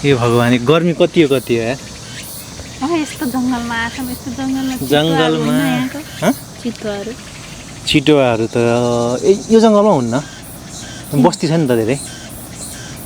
ए भगवान गर्मी कति हो यार यस्तो जङ्गलमा आछौँ यस्तो जङ्गलमा चितुवाहरू त यो जङ्गलमा हुन्न बस्ती छ नि त धेरै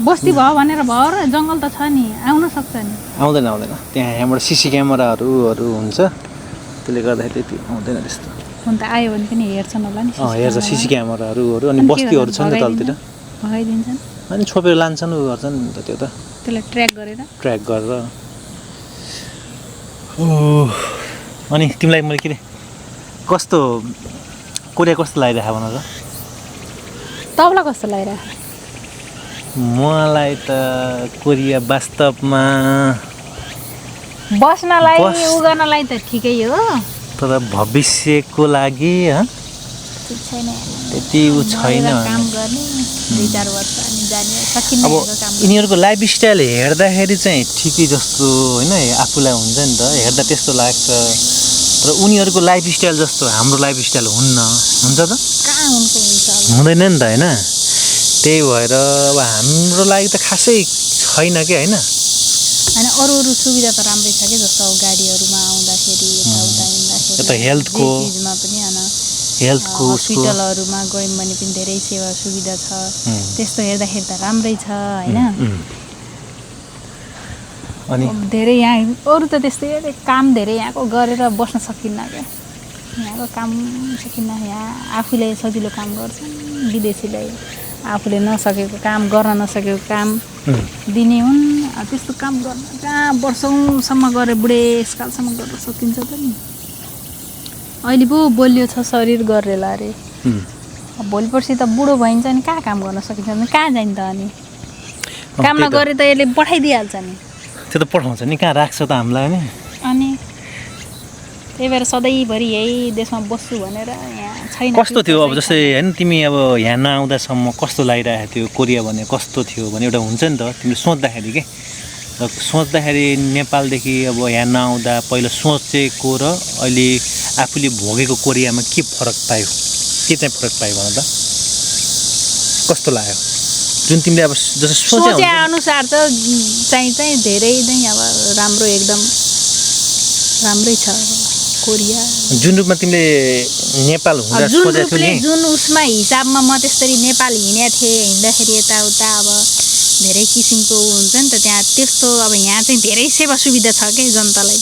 बस्ती भयो भनेर भयो र जङ्गल त छ नि आउन सक्छ नि आउँदैन यहाँबाट सिसी क्यामेराहरू हुन्छ त्यसले गर्दाखेरि त्यति आउँदैन त्यस्तो हुन त आयो भने पनि हेर्छन् होला नि हेर्छ सिसी क्यामेराहरू अनि बस्तीहरू छ नि तलतिर भगाइदिन्छन् अनि छोपेर लान्छन् गर्छन् नि त त्यो त त्यसलाई ट्र्याक गरेर अनि तिमीलाई मैले के अरे कस्तो कोरिया कस्तो लागिरहेको भन त तपाईँलाई कस्तो लागिरहेको मलाई त कोरिया वास्तवमा बस्नलाई उ गर्नलाई त ठिकै हो तर भविष्यको लागि त्यति उ छैन काम गर्ने 2-4 वर्ष अनि जाने सकिन्न अब यिनीहरूको लाइफस्टाइल हेर्दाखेरि चाहिँ ठिकै जस्तो होइन आफूलाई हुन्छ नि त हेर्दा त्यस्तो लाग्छ तर उनीहरूको लाइफस्टाइल जस्तो हाम्रो लाइफस्टाइल हुन्छ त कहाँ हुन्छ हुँदैन नि त होइन त्यही भएर अब हाम्रो लागि त खासै छैन कि होइन होइन अरू सुविधा त राम्रै छ कि जस्तो अब गाडीहरूमा आउँदाखेरि यताउता हिँड्दाखेरि यता हेल्थको पनि हेल्थको हस्पिटलहरूमा गयौँ भने पनि धेरै सेवा सुविधा छ त्यस्तो हेर्दाखेरि त राम्रै छ होइन अनि धेरै यहाँ अरू त त्यस्तै काम धेरै यहाँको गरेर बस्न सकिन्न क्या यहाँको काम सकिन्न यहाँ आफूले सजिलो काम गर्छन् विदेशीले आफूले नसकेको काम गर्न नसकेको काम दिने हुन् त्यस्तो काम गर्न कहाँ वर्षौँसम्म गरेर बुढेसकालसम्म गर्न सकिन्छ त नि अहिले पो बलियो छ शरीर गरेला अरे भोलि पर्सि त बुढो भइन्छ नि कहाँ काम गर्न सकिन्छ भने कहाँ जान्छ त अनि काम नगरे त यसले पठाइदिइहाल्छ नि त्यो त पठाउँछ नि कहाँ राख्छ त हामीलाई नि अनि त्यही भएर सधैँभरि यही देशमा बस्छु भनेर यहाँ छैन कस्तो थियो अब जस्तै होइन तिमी अब यहाँ नआउँदासम्म कस्तो लागिरहेको थियो कोरिया भने कस्तो थियो भने एउटा हुन्छ नि त तिमीले सोच्दाखेरि के सोच्दाखेरि नेपालदेखि अब यहाँ नआउँदा पहिला सोचेको र अहिले आफूले भोगेको कोरियामा के फरक पायो के चाहिँ फरक पायो भन त कस्तो लाग्यो जुन तिमीले अब जस्तो सोचे अनुसार त चाहिँ धेरै नै अब राम्रो एकदम राम्रै छ कोरिया जुन रूपमा तिमीले नेपाल हुँदा सोचेको थियौ नि जुन उसमा हिसाबमा म त्यसरी नेपाल हिँडेको थिएँ हिँड्दाखेरि यताउता अब धेरै किसिमको हुन्छ नि त त्यहाँ त्यस्तो अब यहाँ चाहिँ धेरै सेवा सुविधा छ क्या जनतालाई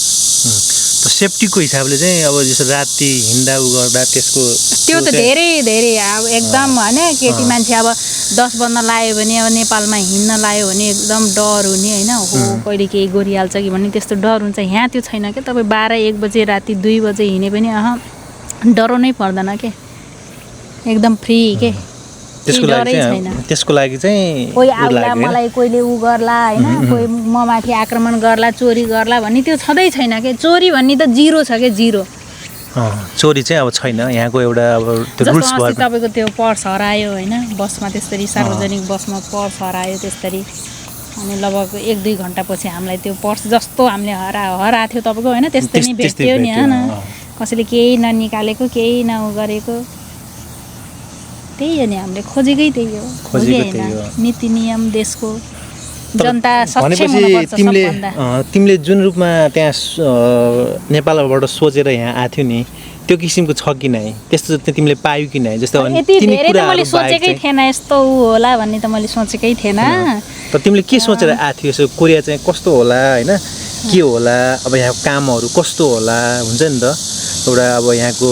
त सेफ्टीको हिसाबले चाहिँ अब जस्तो राति हिँड्दा उ गर्दा त्यसको त्यो त धेरै अब एकदम होइन केटी मान्छे अब 10 बज्न लाग्यो भने अब नेपालमा हिँड्न लाग्यो भने एकदम डर हुने होइन हो कहिले केही गरिहाल्छ कि भन्ने त्यस्तो डर हुन्छ यहाँ त्यो छैन क्या तपाईँ 12-1 बजे राति 2 बजे हिँडे पनि डराउनै पर्दैन के एकदम फ्री के त्यसको लागि चाहिँ कोही आउला मलाई कोहीले उ गर्ला होइन कोही म माथि आक्रमण गर्ला चोरी गर्ला भन्ने त्यो छँदै छैन के चोरी भन्ने त जिरो छ के जिरो चोरी चाहिँ अब छैन यहाँको एउटा अब त्यो रुल्स भयो तपाईको त्यो पर्स हरायो होइन बसमा त्यसरी सार्वजनिक बसमा पर्स हरायो त्यसरी अनि लगभग 1-2 घण्टा पछि हामीलाई त्यो पर्स जस्तो हामीले हराएको थियो तपाईँको होइन त्यस्तै नै भेट्यो नि होइन कसैले केही ननिकालेको केही नउ गरेको त्यही हो नि हामीले खोजेकै त्यही हो नीति नियम देशको जनता सक्षम हुनुपर्छ तिमीले जुन रूपमा त्यहाँ नेपालबाट सोचेर यहाँ आथ्यौ नि त्यो किसिमको छ कि नै त्यस्तो तिमीले पायौ कि नै जस्तो यति धेरै त मैले सोचेकै थिएन यस्तो होला भन्ने त मैले सोचेकै थिएन त तिमीले के सोचेर आथ्यौ यसो कोरिया चाहिँ कस्तो होला हैन के होला अब यहाँको कामहरू कस्तो होला हुन्छ नि त एउटा अब यहाँको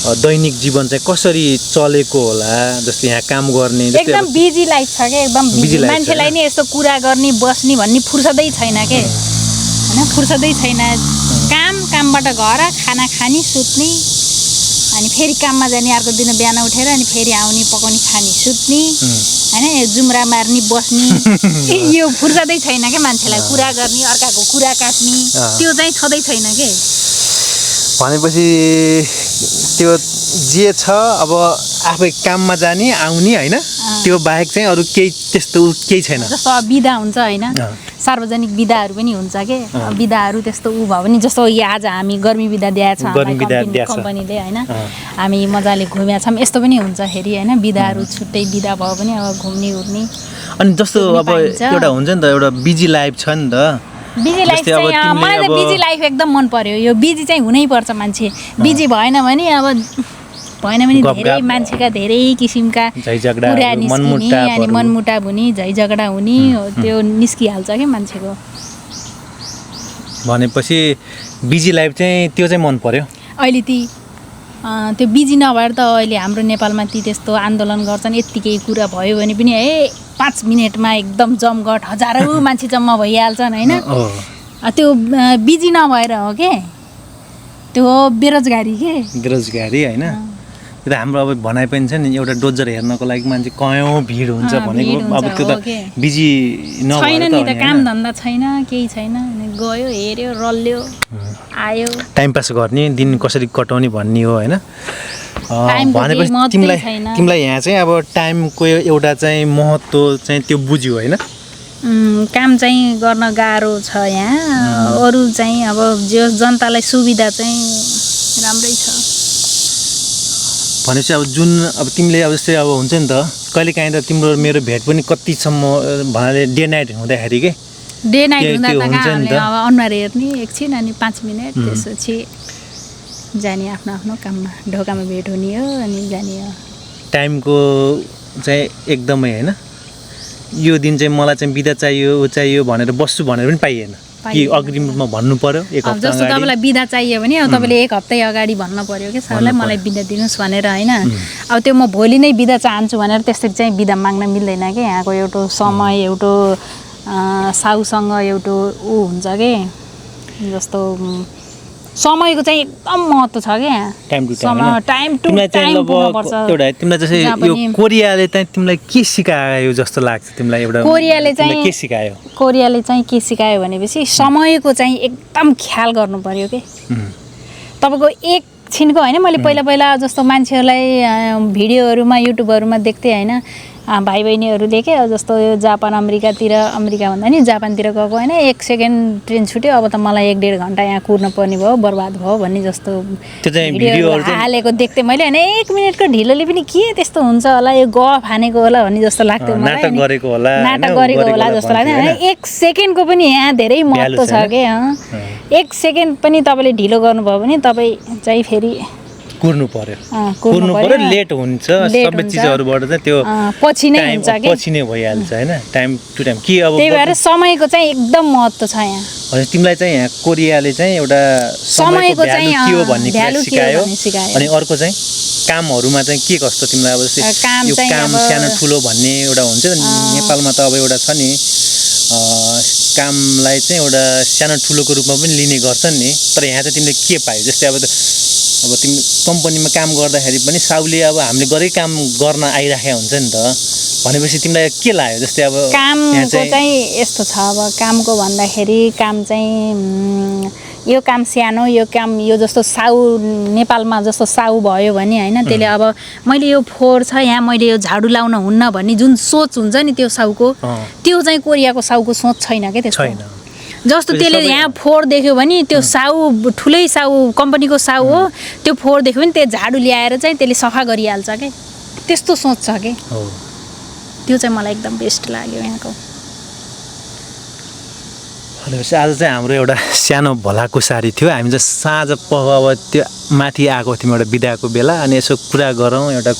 दैनिक जीवन चाहिँ कसरी चलेको होला जस्तो यहाँ काम गर्ने एकदम बिजी लाइफ छ के एकदम बिजी मान्छेलाई नि यस्तो कुरा गर्ने बस्ने भन्ने फुर्सदै छैन के हैन फुर्सदै छैन कामबाट घर खाना खानी सुत्ने अनि फेरि काममा जाने अर्को दिन बिहान उठेर अनि फेरि आउने पकाउने खाने सुत्ने हैन जुम्रा मार्ने बस्ने यो फुर्सदै छैन के मान्छेलाई कुरा गर्ने अर्काको कुरा काट्ने त्यो चाहिँ छँदै छैन के भनेपछि त्यो जे छ अब आफै काममा जाने आउने हैन त्यो बाहेक चाहिँ अरू केही त्यस्तो केही छैन। जस्तो अब बिदा हुन्छ होइन, सार्वजनिक बिदाहरू पनि हुन्छ के, बिदाहरू त्यस्तो ऊ भयो भने जस्तो आज हामी गर्मी बिदा दिएछ कम्पनीले होइन, हामी मजाले घुमेका छौँ यस्तो पनि हुन्छ फेरि होइन, बिदाहरू छुट्टै बिदा भयो भने अब घुम्ने उड्ने। अनि जस्तो अब एउटा हुन्छ नि त, एउटा बिजी लाइफ छ नि त, बिजी लाइफ चाहिँ मलाई त बिजी लाइफ एकदम मन पर्यो। यो बिजी चाहिँ हुनैपर्छ मान्छे, बिजी भएन भने अब धेरै मान्छेका धेरै किसिमका कुरा निस्किने अनि मनमुटाव हुने, झैझगडा हुने त्यो निस्किहाल्छ क्या मान्छेको। भनेपछि बिजी लाइफ चाहिँ त्यो चाहिँ मन पर्यो अहिले त्यो बिजी नभएर त अहिले हाम्रो नेपालमा त्यस्तो आन्दोलन गर्छन्, यत्तिकै कुरा भयो भने पनि 5 मिनटमा एकदम जमघट हजारौँ मान्छे जम्मा भइहाल्छन् होइन। त्यो बिजी नभएर हो के, त्यो बेरोजगारी होइन। त्यो त हाम्रो अब भनाइ पनि छ नि, एउटा डोजर हेर्नको लागि मान्छे कयौँ भिड हुन्छ भनेको, अब त्यो त बिजी छैन नि त, काम धन्दा छैन केही छैन, गयो हेऱ्यो रल्यो आयो, टाइम पास गर्ने, दिन कसरी कटाउने भन्ने हो होइन। भनेपछि तिमीलाई यहाँ चाहिँ अब टाइमको एउटा चाहिँ महत्त्व चाहिँ त्यो बुझ्यो होइन। काम चाहिँ गर्न गाह्रो छ यहाँ, अरू चाहिँ अब जो जनतालाई सुविधा चाहिँ राम्रै छ। भनेपछि अब जुन अब तिमीले अब जस्तै अब हुन्छ नि त, कहिलेकाहीँ त तिम्रो मेरो भेट पनि कतिसम्म भन्नाले डे नाइट हुँदाखेरि के, डे नाइट हुँदा त अब अनुहार हेर्ने एकछिन अनि 5 मिनट त्यसपछि जाने आफ्नो आफ्नो काममा, ढोकामा भेट हुने हो अनि जाने हो। टाइमको चाहिँ एकदमै होइन, यो दिन चाहिँ मलाई चाहिँ बिदा चाहियो ऊ चाहियो भनेर बस्छु भनेर पनि पाइएन कि अग्रिममा भन्नु पर्यो एक हप्ता जस्तो तपाईँलाई बिदा चाहियो भने अब तपाईँले एक हप्ता अगाडि भन्नु पर्यो कि सरलाई मलाई बिदा दिनुहोस् भनेर होइन। अब त्यो म भोलि नै बिदा चाहन्छु भनेर त्यसरी चाहिँ बिदा माग्न मिल्दैन कि, यहाँको एउटा समय एउटा साउसँग एउटा ऊ हुन्छ कि, जस्तो समयको चाहिँ एकदम महत्त्व छ क्या यहाँ, टाइम टु टाइम पुग्नुपर्छ। एउटा तिमीलाई जस्तै यो कोरियाले चाहिँ तिमीलाई के सिकायो जस्तो लाग्छ तिमीलाई, एउटा कोरियाले चाहिँ के सिकायो? कोरियाले चाहिँ के सिकायो भनेपछि समयको चाहिँ एकदम ख्याल गर्नु पर्यो के। तपाईँको एकछिनको होइन, मैले पहिला जस्तो मान्छेहरूलाई भिडियोहरूमा युट्युबहरूमा देख्थेँ होइन, भाइ बहिनीहरूले के जस्तो यो जापान अमेरिका भन्दा नि जापानतिर गएको होइन, 1 सेकेन्ड ट्रेन छुट्यो अब त मलाई 1-1.5 घन्टा यहाँ कुर्न पर्ने भयो, बर्बाद भयो भन्ने जस्तो भिडियोहरू हालेको देख्थेँ मैले होइन। 1 मिनटको ढिलोले पनि के त्यस्तो हुन्छ होला, यो गफ हानेको होला भन्ने जस्तो लाग्थ्यो मलाई, नाटक गरेको होला जस्तो लाग्दैन होइन। 1 सेकेन्डको पनि यहाँ धेरै महत्त्व छ क्या। 1 सेकेन्ड पनि तपाईँले ढिलो गर्नुभयो भने तपाईँ चाहिँ फेरि कुर्नु पर्यो, लेट हुन्छ, सबै चिजहरूबाट चाहिँ त्यो पछि नै हुन्छ कि, पछि नै भइहाल्छ होइन, टाइम टु टाइम कि। अब त्यही भएर समयको चाहिँ एकदम महत्त्व छ यहाँ। हजुर, तिमीलाई चाहिँ यहाँ कोरियाले चाहिँ एउटा समयको भ्यालु के हो भन्ने कुरा सिकायो, अनि अर्को चाहिँ कामहरूमा चाहिँ के कस्तो तिमीलाई अब जस्तै यो काम सानो ठुलो भन्ने एउटा हुन्छ नि, नेपालमा त अब एउटा छ नि, कामलाई चाहिँ एउटा सानो ठुलोको रूपमा पनि लिने गर्छन् नि, तर यहाँ चाहिँ तिमीले के पायो? जस्तै अब तिमी कम्पनीमा काम गर्दाखेरि पनि साउले अब हामीले गरेकै काम गर्न आइराखेको हुन्छ नि त, भनेपछि तिमीलाई के लाग्यो? जस्तै अब कामको चाहिँ यस्तो छ, अब कामको भन्दाखेरि काम चाहिँ यो काम सानो, यो काम यो जस्तो साउ नेपालमा जस्तो साउ भयो भने होइन, त्यसले अब मैले यो फोहोर छ यहाँ मैले यो झाडु लाउन हुन्न भन्ने जुन सोच हुन्छ नि त्यो साउको, त्यो चाहिँ कोरियाको साउको सोच छैन क्या, त्यस्तो छैन। जस्तो त्यसले यहाँ फोहोर देख्यो भने त्यो साउ ठुलै साउ कम्पनीको साउ हो, त्यो फोहोर देख्यो भने त्यो झाडु ल्याएर चाहिँ त्यसले सफा गरिहाल्छ क्या, त्यस्तो सोच छ कि। त्यो चाहिँ मलाई एकदम बेस्ट लाग्यो यहाँको। भनेपछि आज चाहिँ हाम्रो एउटा सानो भलाकुसारी थियो, हामी चाहिँ साँझ अब त्यो माथि आएको थियौँ एउटा बिदाको बेला, अनि यसो कुरा गरौँ एउटा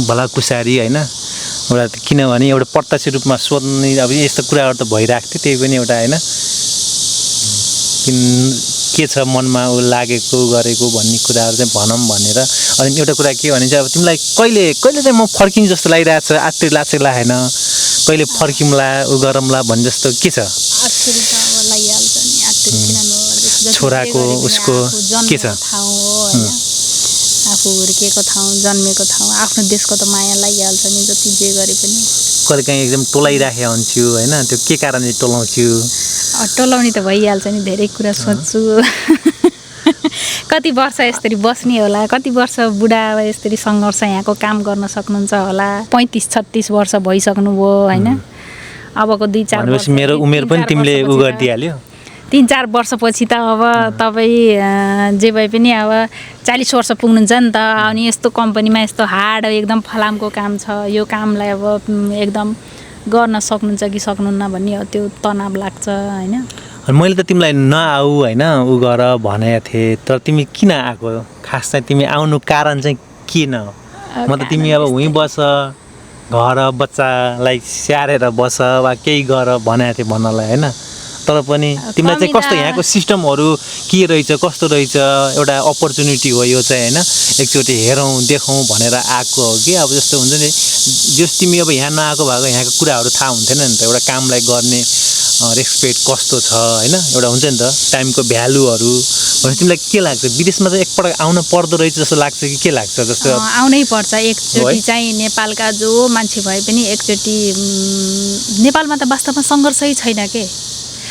भलाकुसारी होइन, एउटा किनभने एउटा प्रत्यक्ष रूपमा सोध्ने अब यस्तो कुराहरू त भइरहेको थियो, त्यही पनि एउटा होइन के छ मनमा लागेको गरेको भन्ने कुराहरू चाहिँ भनौँ भनेर। अनि एउटा कुरा के भने चाहिँ अब तिमीलाई कहिले चाहिँ म फर्किने जस्तो लागिरहेको छ, आत्तिरी लाग्छ लागेन, कहिले फर्किउँला उ गरौँला भन्ने जस्तो के छ? छोराको उसको के छ? आफू हुर्किएको ठाउँ जन्मेको ठाउँ आफ्नो देशको त माया लागिहाल्छ नि, जति जे गरे पनि। कहिलेकाहीँ एकदम टोलाइराखेको हुन्छु होइन, त्यो के कारणले टोलाउँछु? टोलाउने त भइहाल्छ नि, धेरै कुरा सोध्छु कति वर्ष यसरी बस्ने होला, कति वर्ष बुढा यसरी सङ्घर्ष यहाँको काम गर्न सक्नुहुन्छ होला। 35-36 वर्ष भइसक्नुभयो होइन। अबको 2-4 वर्ष मेरो उमेर पनि तिमीले उ गरिदिहाल्यो। 3-4 वर्षपछि त अब तपाईँ जे भए पनि अब 40 वर्ष पुग्नुहुन्छ नि त। अनि यस्तो कम्पनीमा यस्तो हार्ड एकदम फलामको काम छ, यो कामलाई अब एकदम गर्न सक्नुहुन्छ कि सक्नुहुन्न भन्ने हो, त्यो तनाव लाग्छ होइन। मैले त तिमीलाई नआऊ होइन उ गर भनेको थिएँ, तर तिमी किन आएको? खास चाहिँ तिमी आउनु कारण चाहिँ किन हो? म त तिमी अब उहीँ बस, घर बच्चालाई स्याहारेर बस वा केही गर भनेको थिएँ भन्नलाई होइन। तर पनि तिमीलाई चाहिँ कस्तो यहाँको सिस्टमहरू के रहेछ, कस्तो रहेछ, एउटा अपर्च्युनिटी हो यो चाहिँ होइन। एकचोटि हेरौँ देखौँ भनेर आएको हो कि अब जस्तो हुन्छ नि, जस तिमी अब यहाँ नआएको भएको यहाँको कुराहरू थाहा हुन्थेन नि त। एउटा कामलाई गर्ने रेस्पेक्ट कस्तो छ होइन, एउटा हुन्छ नि त टाइमको भ्यालुहरू भने। तिमीलाई के लाग्छ विदेशमा चाहिँ एकपल्ट आउन पर्दो रहेछ जस्तो लाग्छ कि के लाग्छ? जस्तो आउनै पर्छ एकचोटि चाहिँ। नेपालका जो मान्छे भए पनि एकचोटि नेपालमा त वास्तवमा सङ्घर्षै छैन के।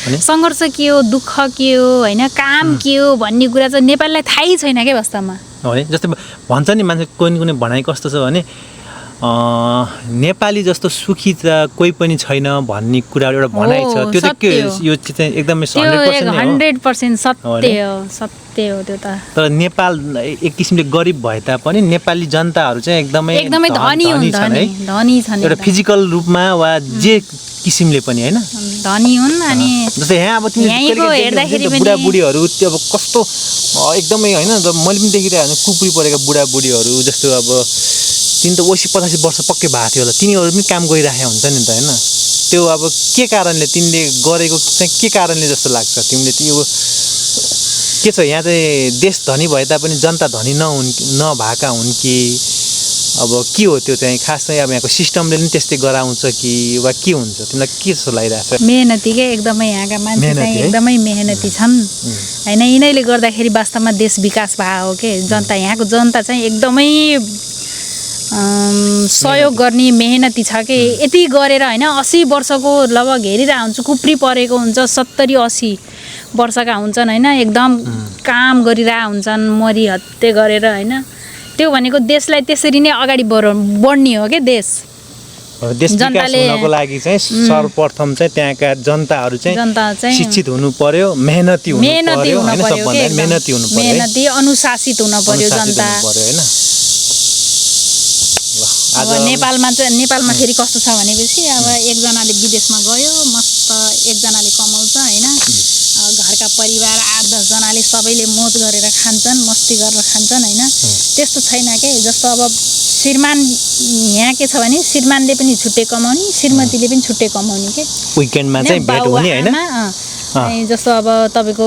सङ्घर्ष के हो, दुःख के हो होइन, काम के हो भन्ने कुरा चाहिँ नेपाललाई थाहै छैन क्या वास्तवमा। है जस्तै भन्छ नि मान्छे कुनै भनाइ कस्तो छ भने नेपाली जस्तो सुखी त कोही पनि छैन भन्ने कुरा एउटा भनाइ छ। त्यो चाहिँ के यो चाहिँ एकदमै 100% सत्य हो, सत्य हो त्यो त। तर नेपाल एक किसिमले गरिब भए तापनि नेपाली जनताहरू चाहिँ एकदमै धनी छन् है, धनी छन् एउटा फिजिकल रूपमा वा जे किसिमले पनि होइन धनी हुन्। अनि जस्तै यहाँ अब यहीँको हेर्दाखेरि पनि बुढाबुढीहरू त्यो अब कस्तो एकदमै होइन, मैले पनि देखिरहेको कुपुरी परेका बुढाबुढीहरू जस्तो अब तिनी त 80-85 वर्ष पक्कै भएको थियो होला, तिनीहरू पनि काम गरिराखेको हुन्छ नि त होइन। त्यो अब के कारणले तिमीले गरेको चाहिँ के कारणले जस्तो लाग्छ तिमीले? त्यो के छ यहाँ चाहिँ देश धनी भए तापनि जनता धनी नभएका हुन् कि अब के हो त्यो चाहिँ? खास चाहिँ अब यहाँको सिस्टमले पनि त्यस्तै गराउँछ कि वा के हुन्छ? तिमीलाई के जस्तो लागिरहेको छ? मेहनती के एकदमै यहाँका मान्छे चाहिँ एकदमै मेहनती छन् होइन। यिनीहरूले गर्दाखेरि वास्तवमा देश विकास भएको हो के। जनता यहाँको जनता चाहिँ एकदमै सहयोग गर्ने मेहनती छ कि। यति गरेर होइन 80 वर्षको लगभग हेरिरहेको हुन्छु, कुप्री परेको हुन्छ, 70-80 वर्षका हुन्छन् होइन, एकदम काम गरिरहेको हुन्छन् मरिहत्ते गरेर होइन। त्यो भनेको देशलाई त्यसरी नै अगाडि बढ्ने हो क्या। देश जनताले हुनको लागि चाहिँ सर्वप्रथम चाहिँ त्यहाँका जनताहरू चाहिँ शिक्षित हुनु पर्यो, मेहनती हुनु पर्यो, मेहनती अनुशासित हुनु पर्यो जनता होइन। अब नेपालमा फेरि कस्तो छ भनेपछि अब एकजनाले विदेशमा गयो, मस्त एकजनाले कमाउँछ होइन, घरका परिवार 8-10 जनाले सबैले मोज गरेर खान्छन्, मस्ती गरेर खान्छन् होइन। त्यस्तो छैन के। जस्तो अब श्रीमान यहाँ के छ भने श्रीमानले पनि छुट्टै कमाउने, श्रीमतीले पनि छुट्टै कमाउने के। विकेन्डमा चाहिँ भेट हुने हैन। जस्तो अब तपाईको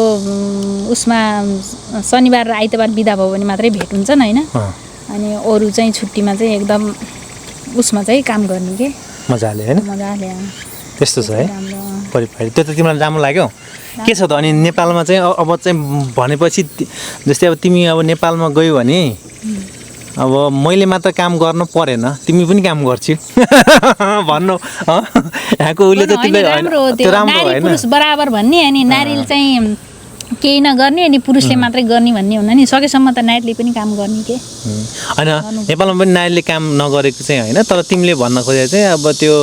उसमा शनिबार र आइतबार बिदा भयो भने मात्रै भेट हुन्छन् हैन। अनि अरु चाहिँ छुट्टीमा चाहिँ एकदम उसमा चाहिँ काम गर्ने के। मजाले हैन। मजाले त्यस्तो छ है परिपाटी। त्यो त तिमीलाई राम्रो लाग्यो? के छ त अनि नेपालमा चाहिँ अब चाहिँ भनेपछि जस्तै अब तिमी अब नेपालमा गयौ भने अब मैले मात्र काम गर्न परेन, तिमी पनि काम गर्छौ भन्नु यहाँको उले त तिमीले त्यो राम्रो हैन, पुरुष बराबर भन्ने। अनि नारीले चाहिँ केही नगर्ने अनि पुरुषले मात्रै गर्ने भन्ने हुँदैन नि। सकेसम्म त नारीले पनि काम गर्ने के हैन। नेपालमा पनि नारीले काम नगरेको चाहिँ हैन, तर तिमीले भन्न खोजेको चाहिँ अब त्यो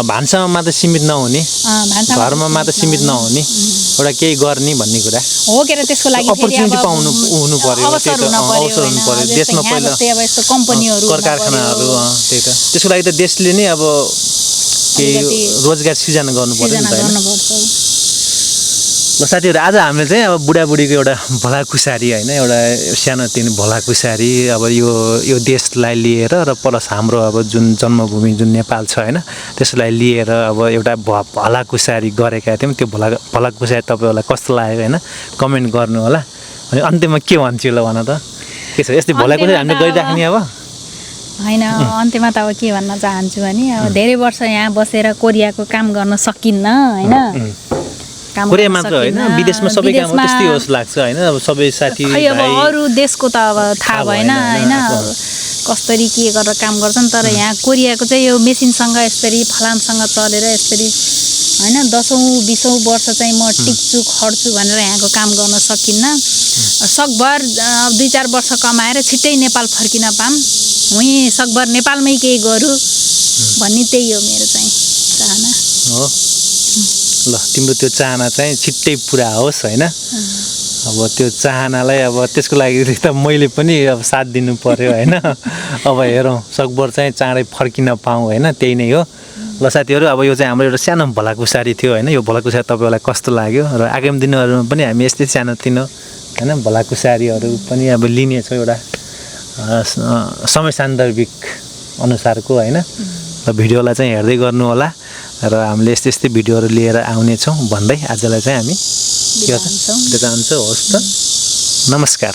भान्सामा मात्र सीमित नहुने, घरमा मात्र सीमित नहुने, एउटा केही गर्ने भन्ने कुरा हो के। र त्यसको लागि अपर्च्युनिटी पाउनु हुनु पर्यो, अवसर हुनु पर्यो। देशमा पहिला अब यस्तो कम्पनीहरु कारखानाहरु त्यही त। त्यसको लागि त देशले नै अब केही रोजगार सृजना गर्नु पर्यो नि त हैन। ल साथीहरु, आज हामीले चाहिँ अब बुढाबुढीको एउटा भलाकुसारी हैन, एउटा सानोतिनो भलाकुसारी अब यो देशलाई लिएर र प्लस हाम्रो अब जुन जन्मभूमि जुन नेपाल छ हैन, त्यसलाई लिएर अब एउटा भलाकुसारी गरेका थियौं। त्यो भलाकुसारी तपाईहरुलाई कस्तो लाग्यो हैन, कमेन्ट गर्नु होला। अनि अन्त्यमा के भन्छु ल भन त, के छ यस्तै भलाकुसारी हामीले गरिराख्ने अब हैन? अन्त्यमा त अब के भन्न चाहन्छु भने अब धेरै वर्ष यहाँ बसेर कोरियाको काम गर्न सकिन्न हैन। कोरिया मात्र हैन, विदेशमा सबै काम त्यस्तै होस् लाग्छ हैन। अब सबै साथी भाइ अब अरु देशको त अब थाहा भएन हैन, कसरी के गरेर काम गर्छन्। तर यहाँ कोरियाको चाहिँ यो मेसिनसँग यसरी फलामसँग चलेर यसरी होइन 10औँ 20औँ वर्ष चाहिँ म टिक्छु खट्छु भनेर यहाँको काम गर्न सकिन्न। सकभर 2-4 वर्ष कमाएर छिट्टै नेपाल फर्किन पाऊँ, हुँ सकभर नेपालमै केही गरौँ भन्ने त्यही हो मेरो चाहिँ चाहना। हो ल तिम्रो त्यो चाहना चाहिँ छिट्टै पुरा होस् होइन। अब त्यो चाहनालाई अब त्यसको लागि त मैले पनि अब साथ दिनु पर्यो होइन। अब हेरौँ सकभर चाहिँ चाँडै फर्किन पाऊँ होइन, त्यही नै हो। ल साथीहरू अब यो चाहिँ हाम्रो एउटा सानो भलाकुसारी थियो होइन। यो भलाकुसारी तपाईँलाई कस्तो लाग्यो र आगामी दिनहरूमा पनि हामी यस्तै सानोतिनो होइन भलाकुसारीहरू पनि अब लिनेछौँ एउटा समय सान्दर्भिक अनुसारको होइन। र भिडियोलाई चाहिँ हेर्दै गर्नु होला र हामीले यस्तै यस्तै भिडियोहरू लिएर आउनेछौँ भन्दै आजलाई चाहिँ हामी बिदा हुन्छौँ। बिदा हुन्छौँ। होस् त, नमस्कार।